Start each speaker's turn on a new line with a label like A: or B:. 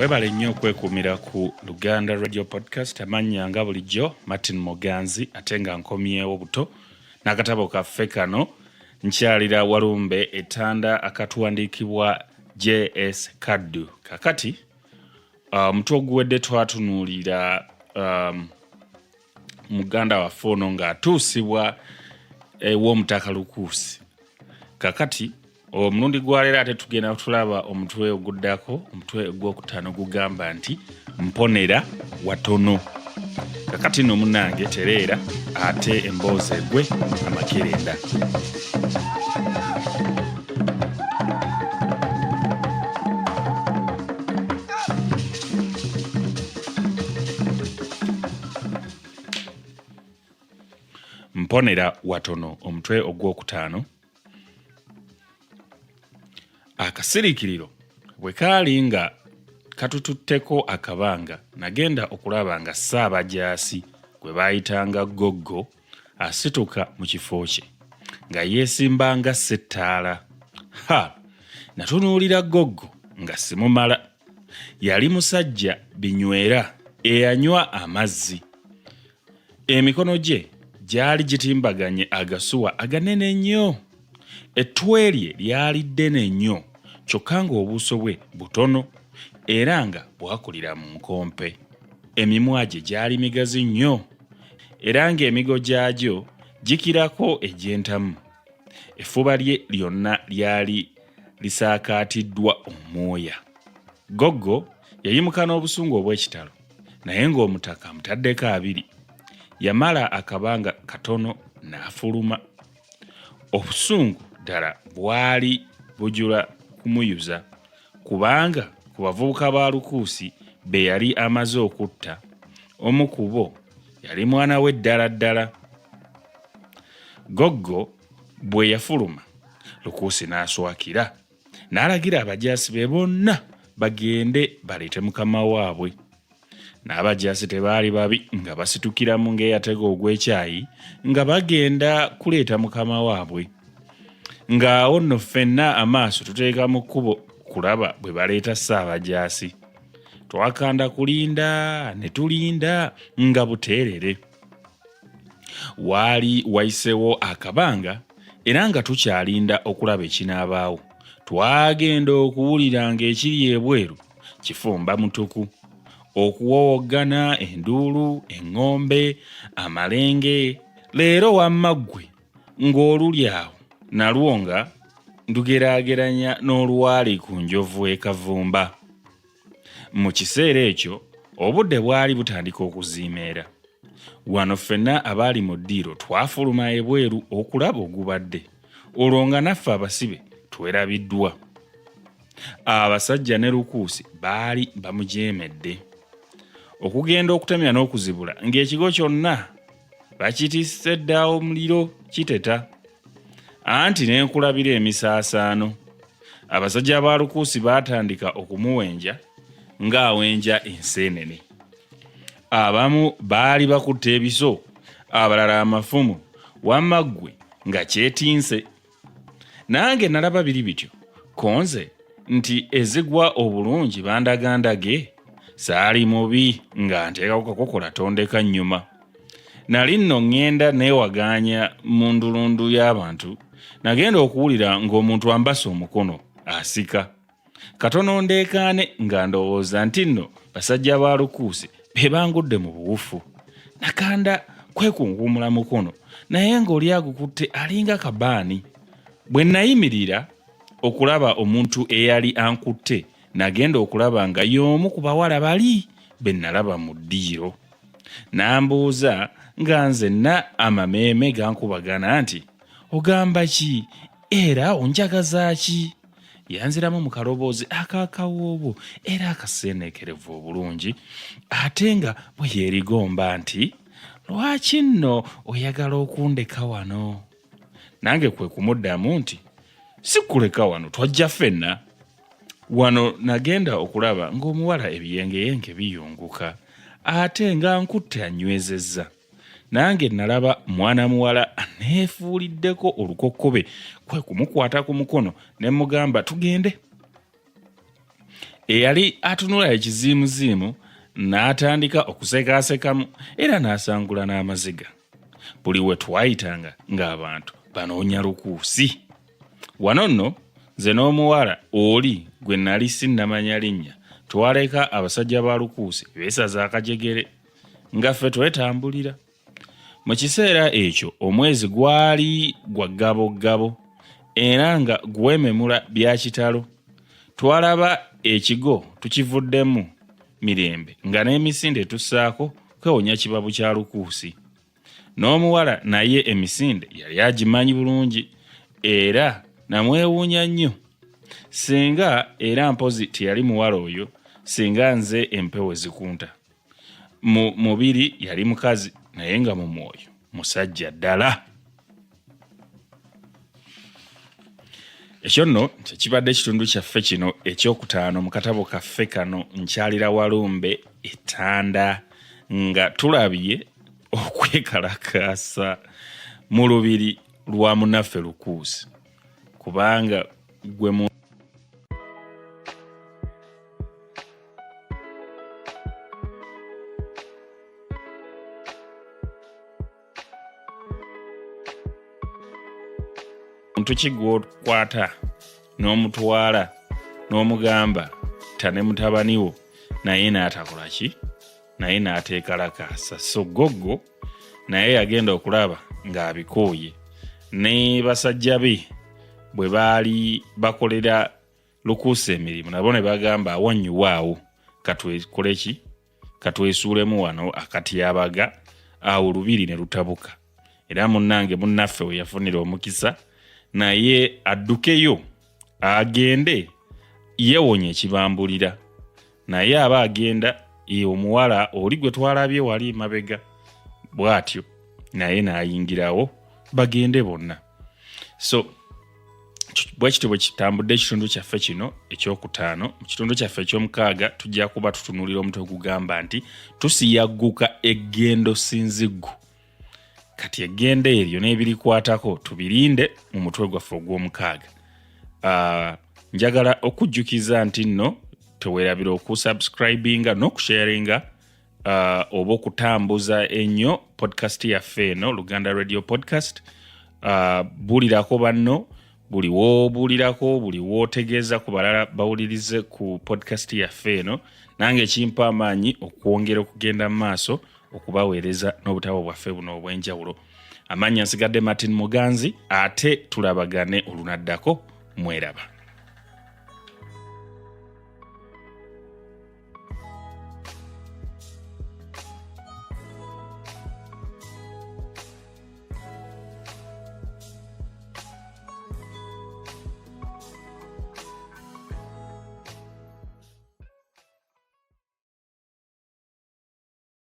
A: Webale nnyo okwekuumira ku Luganda Radio Podcast. Amannya nga bulijjo Martin Muganzi, ate nga nkomyewo buto n'akatabo kaffe kano nkyalira Walumbe Etanda akatuwandiikibwa JS Kaddu. Kakati omutwe oguwedde twatunuulira muganda waffe ono ng'atuusibwa ew'Omutaka Lukuusi. Kakati omulundi gwa leero ate tugenda tulaba omutwe oguddako, omutwe ogwokutaano gugamba nti mponera watono. Kakati nno munnange tereera ate emboozi egwe amakerenda. Mponera watono, omutwe ogwokutaano. Akasiriikiriro bwe kaali nga katututteko akabanga, nagenda okulaba nga Ssaabajaasi gwe baayitanga Goggo asituka mu kifo kye nga yeesimba nga ssettaala. Ha! Natunuulira Goggo nga simumala. Yali musajja binywera eyanywa amazzi. Emikono gye gyali gitimbaganye agasuwa aganene ennyo. Ettwe lye lyali ddene nnyo kyokka ng'obuuso bwe butono era nga bwakulira mu nkompe. Emimwa gye gyali migazi nnyo era ng'emigo gyagyo gikirako egy'entamu. Effuba lye lyonna lyali lisaakaatiddwa omwoya. Goggo yayimuka n'obusungu obw'ekitalo naye ng'omutaka amutaddeko abiri. Yamala akabanga katono n'afuluma. Obusungu ddala bwali bujula kumuyuza kubanga ku bavubuka ba Lukuusi be yali amaze okutta, omu ku bo yali mwana we ddala ddala. Goggo bwe yafuluma, Lukuusi n'aswakira n'alagira abajaasi be bonna bagende baleete mukama waabwe. N'abajaasi tebaali babi nga basitukiramu ng'eyatega ogw'ekyayi nga bagenda kuleeta mukama waabwe. Ng'awo nno ffenna amaaso tuteeka mu kkubo kulaba bwe baleeta Ssaabajaasi. Twakanda kulinda ne tulinda nga buteerere. Waali wayiseewo akabanga era nga tukyalinda okulaba ekinaabaawo, twagenda okuwulira ng'ekiri ebweru kifumba mutuku, okuwowoggana, enduulu, eŋŋombe, amalenge. Leero wamma ggwe ng'oluli awo nalwo nga ndugeraageranya n'olwali ku njovu e Kavumba. Mu kiseera ekyo obudde bwali butandika okuziimeera. Wano ffenna abaali mu ddiiro twafuluma ebweru okulaba ogubadde, olwo nga naffe abasibe twerabiddwa. Abasajja ne Lukuusi baali bamujeemedde. Okugenda okutemya n'okuzibula ng'ekigo kyonna bakitisse dda omuliro kiteta. Anti ne nkulabira emisaasaano. Abasajja ba Lukuusi baatandika okumuwenja ng'awenja enseenene. Abamu baali bakutte ebiso, abalala amafumu, wamma ggwe nga kyetinse. Nange nalaba biri bityo, ko nze nti ezigwa obulungi bandaga ndage. Saali mubi nga nteekako kakokola tondeka nnyuma. Nali nno ŋŋenda neewagaanya mu ndulundu y'abantu, nagenda okuwulira ng'omuntu ambasa omukono asika. Katono ndeekaane nga ndowooza nti nno basajja ba Lukuusi be bangudde mu buwufu. Nakanda kwekunkumula mukono naye ng'oli agukutte alinga kabaani. Bwe nayimirira okulaba omuntu eyali ankutte nagenda okulaba nga y'omu ku bawala bali be nalaba mu ddiiro. N'ambuuza nga nzenna amameeme gankubagana nti, Ogamba ki era onjagaza ki? Yanziramu mu kaloboozi ak'akawoowo era akaseeneekerevu obulungi ate nga bwe yeerigomba nti, Lwaki nno oyagala okundeka wano? Nange kwe kumuddamu nti, Sikuleka wano, twajja ffenna. Wano nagenda okulaba ng'omuwala ebiyengeyenge biyunguka ate nga nkutte annywezezza. Nange nalaba mwana muwala aneefuuliddeko olukokkobe kwe kumukwata ku mukono ne mmugamba tugende. Eyali atunula ekiziimuziimu n'atandika okusekaasekamu era n'asangula n'amaziga. Buli we twayitanga ng'abantu banoonya Lukuusi. Wano nno nze n'omuwala oli gwe nali sinnamanya linnya twaleka abasajja ba Lukuusi beesaze akajegere nga ffe twetambulira. Mu kiseera ekyo omwezi gwali gwa ggaboggabo era nga gwememula bya kitalo. Twalaba ekigo tukivuddemu mirembe nga n'emisinde tussaako kwewonya kibabu kya Lukuusi. N'omuwala naye emisinde yali agimanyi bulungi era namwewuunya nnyo. Singa era mpozi teyali muwala oyo, singa nze empewo zikunta. Mu mubiri yali mukazi naye nga mu mwoyo musajja ddala. Ekyo nno kyekibadde ekitundu kyaffe kino ekyokutaano mu katabo kaffe kano Nkyalira Walumbe Ettanda, nga tulabye okwekalakaasa mu lubiri lwa munaffe Lukuusi, kubanga gwe mu muntu ki gw'okwata n'omutwala n'omugamba ta ne mutabani wo naye n'atakola ki naye n'ateekalakaasa. So goggo naye yagenda okulaba ng'abikooye ne basajja be bwe baali bakolera Lukuusa emirimu nabo ne bagamba awanyuwa awo katwekole ki katwesuulemu wano akatyabaga awo lubiri ne lutabuka. Era munnange munnaffe we yafunira omukisa naye addukeyo agende yeewonye ekibambulira, naye aba agenda omuwala oli gwe twalabye wali mabega bw'atyo naye n'ayingirawo bagende bonna. So bwe kityo bwe kitambudde ekitundu kyaffe kino ekyokutaano. Mu kitundu kyaffe ekyomukaaga tujja kuba tutunuulira omutwe ogugamba nti tusiyagguka eggendo sinziggu. Kati eggendo eryo n'ebirikwatako tubirinde mu mutwe gwaffe ogw'omukaaga. Njagala okujjukiza nti nno teweerabira okusubscribinga n'okusharinga oba okutambuza ennyo podcast yaffe eno Luganda Radio Podcast. Buulirako banno, buli w'obuulirako, buli w'otegeeza ku balala bawulirize ku podcast yaffe eno, nange kimpa amaanyi okwongera okugenda mu maaso okubaweereza n'obutabo bwaffe buno obw'enjawulo. Amannya nsigadde Martin Muganzi, ate tulabagane olunaddako. Mweraba.